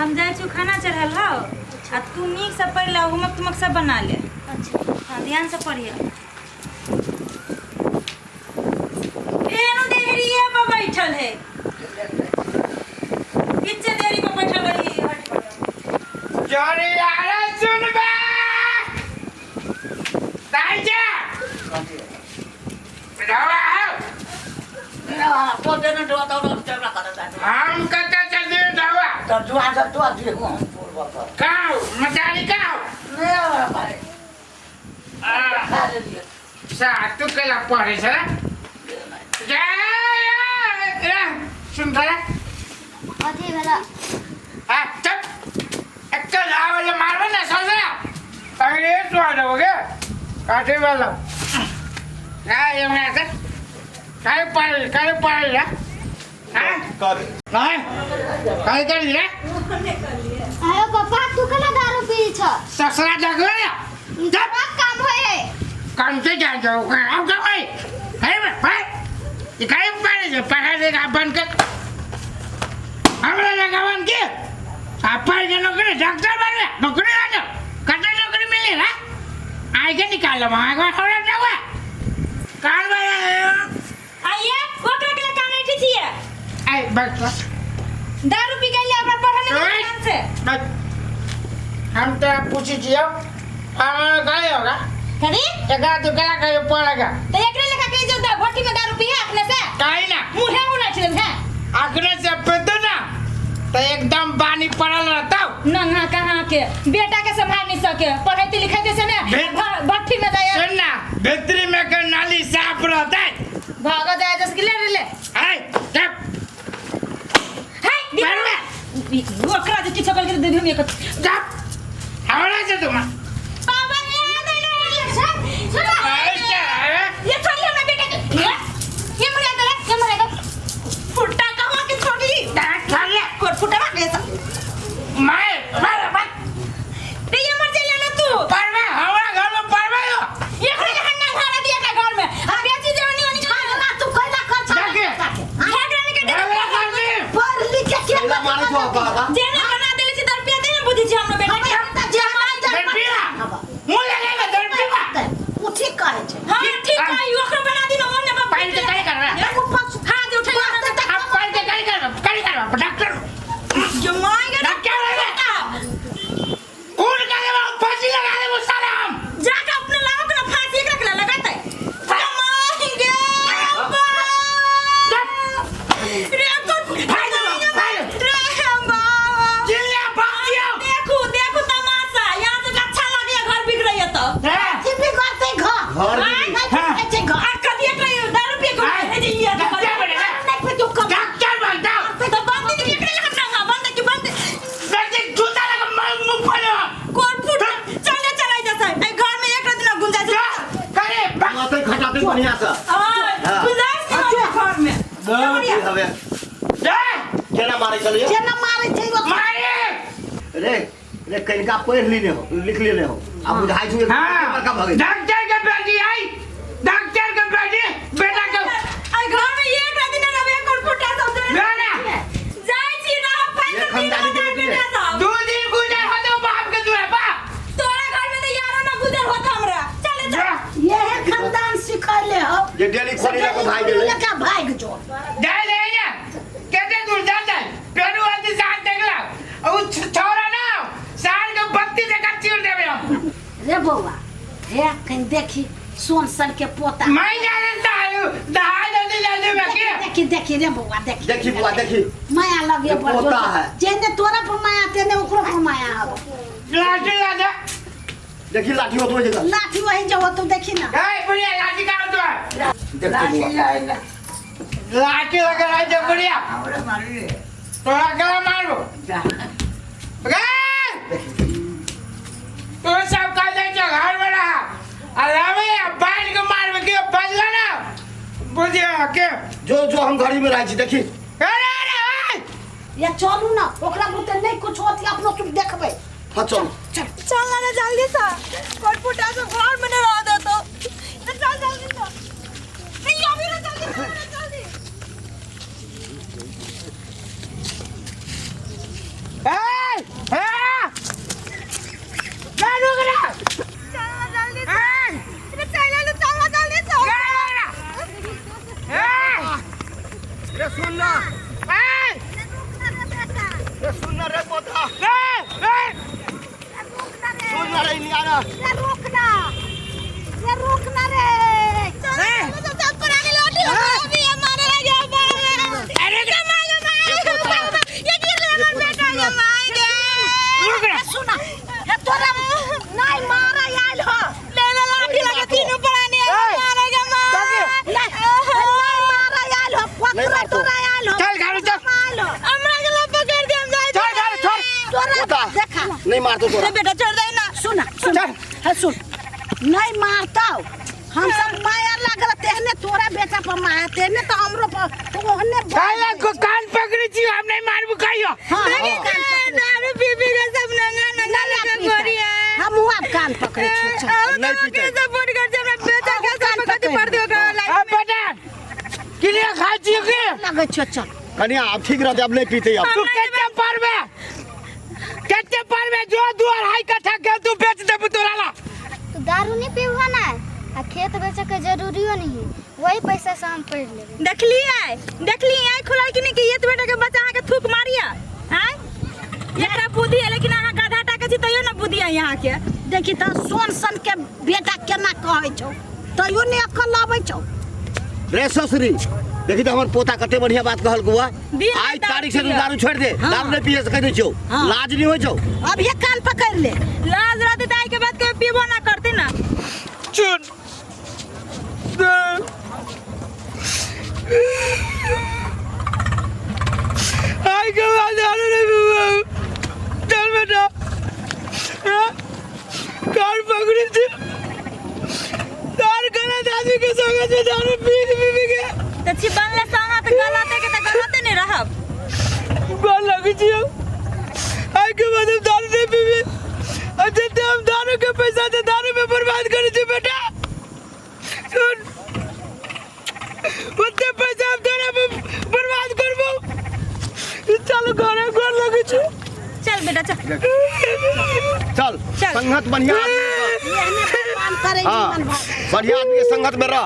हम जाइ छी खाना चढ़ल हौ आ तू नीकसँ पढ़ि ले होमवर्क तुमक सब बना ले। अच्छा। हाँ, ध्यानसँ पढ़िए। फेरो देहरिए पर बैठल है, किच्चे देहरी पर बैठल रही हट पर। जरे यार सुन बे दाई जा रवा हम कते चलिए रवा काऊ मचारी काऊ सा तू केला पढ़े छे जा सुन थोड़ा। कथी भेला? आ चुप, एक आवाज मारबे ना ससुरा अंग्रेज वाला हो गया काटे वाला ना ये मैं से काय पढ़ काय पढ़ ला। हां कर नहीं काय कर ले। आयो पापा, तू केना दारू पी छ? ससुरा जगो ना। ई तोरा काम होय है? कौन से जान जाओ अब क्या भाई है भाई ये काय पढ़े से पढ़ा देगा बन के हमरा जगह बन के आप पढ़ के नौकरी डॉक्टर बन गया नौकरी आ जाओ कटे नौकरी मिली ना आए के निकालो वहाँ को थोड़ा जाओ कान वाला आइए ओकरा के कान ऐठी छिए। आए बस बस। दारू पी गेलै ओकरा पढ़ने ओए। के काम से। बस हम तो पूछी छियो हमारा काय होगा करी एक तू केला कहियो पड़ेगा। तो एकरे लेखा कहि जो दा भट्टी में दारू पी है अखने से काहे ना मुहे उड़ा छिलन है। अखने से पीतो ना तो एकदम पानी पड़ल रहता। नंगा कहाँ के बेटा के संभाल नहीं सके, पढ़ाई लिखाई से ने भट्टी में जाए। सुन ना, भीतरी में के नाली साफ रहता है। भागो जाए जस के ले ले ले। आए चुप हाय मारबे। ओकरा जे किछो करके दे हम एक चुप हमरा से तुम बाबा ये आ गइल रे, सुन सुन। ऐसे है। ये छोड़ी हमरा बेटा के, ये मरे दे, ये मरे दे। फुटा कहाँ के छोड़ी? दांत छोड़ ले। कोट फुटा के सब। मार मार मार। रे ये मर जाइए ना तू। परवे हमरा घर में परवे हो। ये खड़े के हन्ना घर दिया के घर में। हम बेची जवानी वानी ना तू कैला कर छा? जाके। झगड़ा नहीं के झगड़ा कर दे। पढ़ लिख के के कैला मारे छौ बाबा? जेना बना देले छी दर रुपया दे ने बुझी छी हमरा बेटा के। जे हमरा दरपिया मुंह लगेगा दरपिया। ओ ठीक कहै छै। हां ठीक है, ओकरो बना दी ना ओने बाप। पानी के काय करबे? एगो पक्ष हां दे उठे ना। अब पानी के काय करबे? काय करबे डॉक्टर? जो मांगे डॉक्टर रे कौन करे वो फांसी लगा दे वो साला हम। जाके अपने लागो के ना फांसी एकरा के लगाते मांगे रे कोन भाई दे भाई रे बाबा। जिल्ला भाग दियो। देखू देखू तमाशा यहाँ से अच्छा लगे घर बिक रही है तो की भी करते घर घर नहीं बिगड़ै छै घर। आ कभी एक रही दारू पी के आय। जे ये डॉक्टर बनेगा। नहीं फिर तू कब डॉक्टर बन जाओ। तो बंद नहीं एकरे लगा ना बंद की बंद। बेटे जूता लगा मैं मुंह पर कोन फुट चले चलाई जैसे ए घर में एक दिन गुंजा जा करे भाग। माथे खटाते बढ़िया से। हां गुंजाइश नहीं घर में। की हवे जा केना मारे छलियै? जेना मारै छै ओ। मारे रे रे कनिका पढ़ि लेने हो लिख लेने हो आ बुझाइ छौ एक हाँ बड़का भऽ गेल। डॉक्टर के बेटी आई डॉक्टर के बेटी बेटा के आई घर में एक दिन रहे कोन फुटा सब दे ना ना जाय छी ना फाइन ये खानदानी के बेटी है। दू दिन गुजर हो तो बाप के दुआ बा। तोरा घर में तो यारो ना गुजर होत हमरा। चले जा यहे खानदान सिखैले हो जे डेली खोली लऽ कऽ भागि गेलै। लऽ भागि जो जा ले ना केते दूर जा जा पेरू आदि साल देखला उ छोरा ना साल के बत्ती देखा चीर देबे हम। रे बौआ रे कहीं देखी सोन सन के पोता। मैं जाने साल दहा जल्दी जल्दी बाकी। देखी देखी रे बौआ देखी। देखी बुआ देखी। माया लगे ये बड़ पोता है। जेने तोरा पर माया तेने ओकरो पर माया हबो। लाठी ला दे। देखी लाठी होतो ओहि जगह। लाठी वही जो होतो देखी ना। ए बुढ़िया लाठी का होतो है? देख बुआ। लाठी लगा रहा है बुढ़िया। तोरा गला मारो। गे! तू सब कह दे छो घर में रहा। अरे बाल के मारबे के बजला ना बुझिया के। जो जो हम घड़ी में रहै छी देखी। अरे अरे ओए! या चलू ना ओकरा बुते नहीं कुछ होती अपनो सुख देखबै। हाँ चल चल चल ना जल्दी सा कोट फुटा सब घर में नहीं रह दे तो चल जल्दी सा। नहीं अभी ना जल्दी ना जल्दी। ए! गाड़ी आ रहा। रे रुक ना, रे रुक ना रे। चल सब पुरानी लाठी हो अभी ये मारे लगे बाप। अरे ये मार मार ये गिर ले हमर बेटा ये मार गे। रुक ना। सुना हे तोरा नहीं मारा आयल हो। ले ले लाठी लगे तीनों पुरानी मारे गे मार। काकी। नहीं नहीं मारा आयल हो, नहीं पकड़ मारतो। तोरा आयल हो। चल गाड़ी चल। आयल हो। हमरा के ला पकड़ दे हम जाए। छोड़ गाड़ी छोड़। तोरा पोता। देखा नहीं मारतो तोरा। रे बेटा छोड़ दे ना। सुना सुना चल। हे सुन, नहीं मारता हम सब माया लागल तेहने तोरा बेटा पर माया तेहने तो हमरो पर तो ओहने काला को कान पकड़ी छी हम नहीं मारबू कहियो। हाँ, देखी हाँ, कान पकड़े। दारू पी पी के सब नंगा नंगा नहीं लगे पीता। गोरी है। हम अब कान पकड़े छी चल। आओ नहीं तो पीते। सपोर्ट कर हमरा बेटा के कान सब कथी पकड़। पड़ दियो का लाइफ अब बेटा किलिया खा छी के लगै छौ चल। कनिया अब ठीक रहते, अब नहीं पीते अब। तू कते पारबे कते पारबे जो दू अढ़ाई कट्ठा के तू बेच देबू तोरा ला। तो दारू नहीं पीबो ना आ खेत बेचे के जरूरियो नहीं, वही पैसा से हम पढ़ लेबे। देखली आय देखली आय खुलल कि नहीं कि ये तो बेटा के बच्चा अहाँ के थूक मारिया आय। एकरा बुद्धि है लेकिन अहाँ गधा टा के छी तैयो ना बुद्धि है यहाँ के। देखी त सोन सन के बेटा केना कहै छौ तैयो ने अकल अबै छौ। रे ससुरी देखी तो हमर पोता कते बढ़िया बात कहल गुआ। दिन आज दारू तारीख से तू पिय। दारू छोड़ दे। हाँ। दारू नहीं पिए से कह दै छौ। हाँ। लाज नहीं होय छौ। अब ये कान पकड़ ले। लाज रहते त आई के बाद कभी पीबो ना करते ना। चुन आई के बाद दारू नहीं पीबू। चल बेटा कान पकड़ी छी दारू गलत आदमी के संग से दारू पी पी पी के त छी बनले संग त गलते के त गलते नहीं रहब। गोर लगे छी आई के बाद हम दारू नहीं पीबी। और जितने हम दारू के पैसा थे दारू में बर्बाद करे छी बेटा सुन उतने पैसा हम दारू में बर्बाद करबो। चल घरे गोर लगे छी। चल बेटा चल चल चल। संगत बढ़िया आदमी के। एहने भगवान करे हाँ जीवन भर। बढ़िया आदमी के संगत में रह।